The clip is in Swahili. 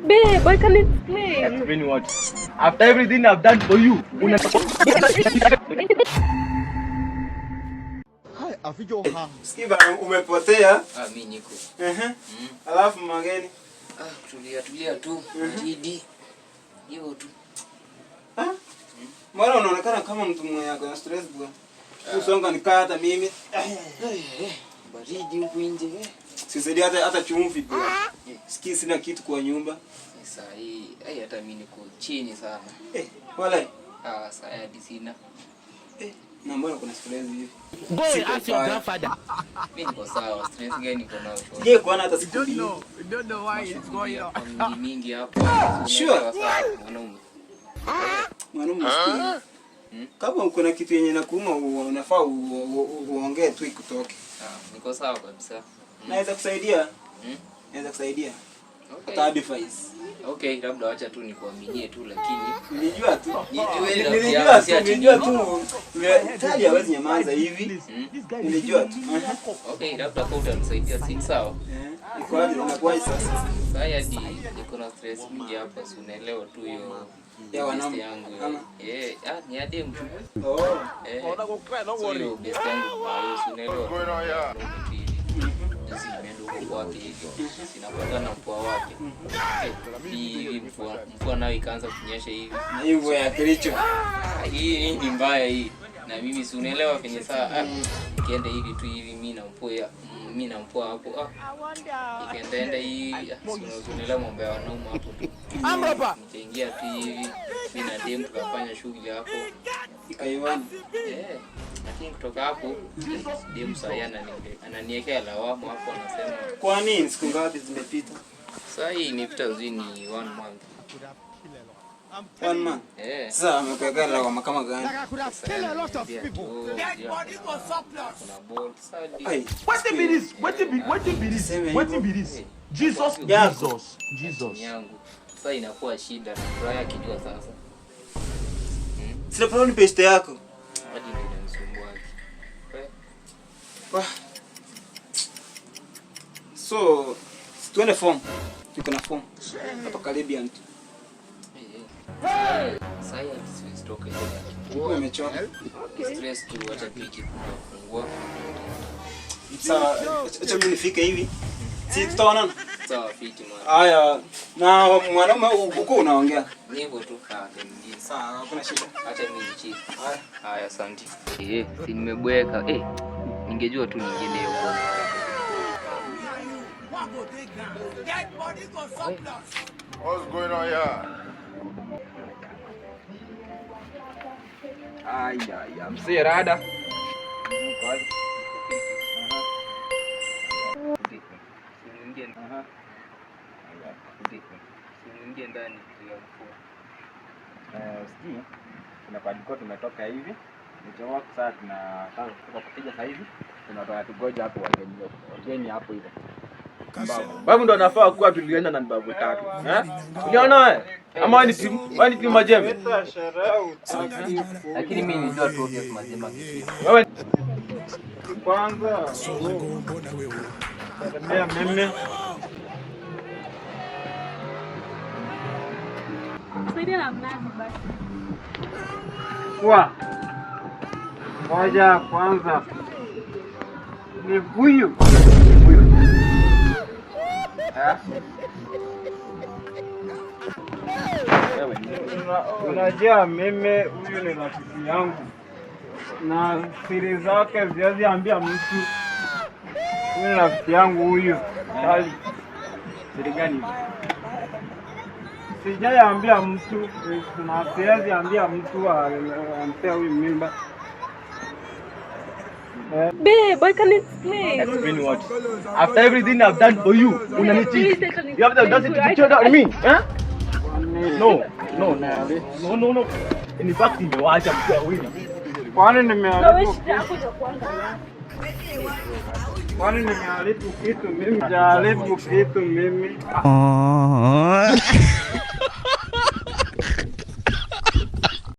Babe, I can explain. Explain what? After everything I've done for you, una Sikiva umepotea. Ah, mimi niko. Ehe. Alafu mageni. Ah, tulia tulia tu. Baridi. Hiyo tu. Ah? Mbona unaonekana kama mtu mwenye ako na stress bwana? Usonga nikaa hata mimi. Baridi huku nje. Eh. Sisaidi hata chumvi bwana. Sikii sina kitu kwa nyumba. Saa hii, ai hata mimi niko chini sana. Eh, wala. Ah, saa hii hadi sina. Eh, na mbona kuna stress hivi? Go and ask your grandfather. Mimi niko sawa, stress gani niko nayo? Sijai kuona hata siku mbili. Hapa mingi mingi hapa. Sure. Unaelewa sana, mwanaume. Mwanaume usikie. Kama uko na kitu yenye nakuuma unafaa uongee tu ikutoke. Ah, niko sawa kabisa. Naweza kusaidia? Mm. Naweza kusaidia. Okay. Hata advice. Okay, labda wacha tu nikuaminie tu lakini Nilijua tu. Nijue rafiki Nilijua yangu, tu, si ati nilijua nini. tu. Tali hawezi nyamaza hivi. Nilijua tu. Okay, labda kwa utanisaidia si sawa. Eh, iko wapi inakuwaje sasa? Sasa hadi niko na stress mingi hapa, si unaelewa tu hiyo Ya wanaume. best yangu. Ama? Eh, ah, ni hadi mtu. Oh. Eh. So hiyo best yangu kwa hiyo si unaelewa tu. Wanaume tu hivi. Juzi nimeenda huko kwake hivyo. Sinapata na mpoa wake. Eh, hii mvua nayo ikaanza kunyesha hivi. Na hii mvua ya Kericho. Ah, hii ni mbaya hii. Na mimi si unaelewa venye saa nikienda hivi tu hivi mimi na mpoa mimi na mpoa hapo ikaendaenda hii si unaelewa mambo ya wanaume hapo tu. Nikaingia tu hivi mimi na dem tukafanya shughuli hapo. Ikaiwana. Eh, lakini kutoka hapo dem saa hii ananiwekea lawama hapo, anasema Kwa nini siku ngapi zimepita? saa hii imepita sijui ni 1 month. 1 month. Eh. Sasa amekuwekea lawama kama gani? Sasa ananiambia tu, oh, sijui kuna ball. Sasa hadi- Ai. Wetin be this? Wetin be wetin be this? Sema Wetin hivyo. be this? Jesus, Yako. Jesus, Jesus. yangu sasa inakuwa shida na furaha akijua sasa. Sina problem peste yako. Hadi ndio inanisumbua. Eh, Wah. So, tuende form. Tuko na form. Hapa Caribbean tu. eh, eh. Sasa hii hadi siwezi toka hiyo. Uko umechoka. Stress tu acha piki kufungua. Sawa, acha mimi nifike hivi. Si tutaonana. Sawa fiti mwana. Haya, na mwanaume uko unaongea. Ni hivyo tu. Ah, ndio. Sawa, hakuna shida. Acha mimi nichi. Haya. Haya, asante. Eh, si nimebweka. Eh, ningejua tu ningeenda hiyo kwa. What's going on here? Ai ai, msee rada. Siingie ndani ya mfua. Sikii, kuna palikuwa tumetoka hivi. Nichoa sasa tunataka kutoka kupiga sasa hivi. Tunataka tugoja hapo wageni hapo hivyo. Babu ndo anafaa kuwa tulienda na babu tatu. Eh? Uliona wewe? Ama wewe ni timu, wewe ni timu majembe. Lakini mimi nilijua tu obvious majembe akifika. Wewe Kwanza. Tembea mimi. Saidia na mnazi basi. Kwa. Ngoja kwanza. Ni huyu. Eh? Unajua mimi huyu ni rafiki yangu na siri zake siwezi ambia mtu. Huyu ni rafiki yangu huyu. Charlie. Siri gani? Sijaambia mtu na siwezi ambia mtu ampea huyu mimba. Babe, I can explain. Explain what? After everything I've done for you, unanicheat. Please, I can You have the audacity to cheat on me, eh? No, no, no, no, no. In fact, nimewacha mtu wawili. Kwani Na wewe nimeharibu shida yako itakuanga wapi? kwani nimeharibu kitu mimi? Sijaharibu kitu mimi.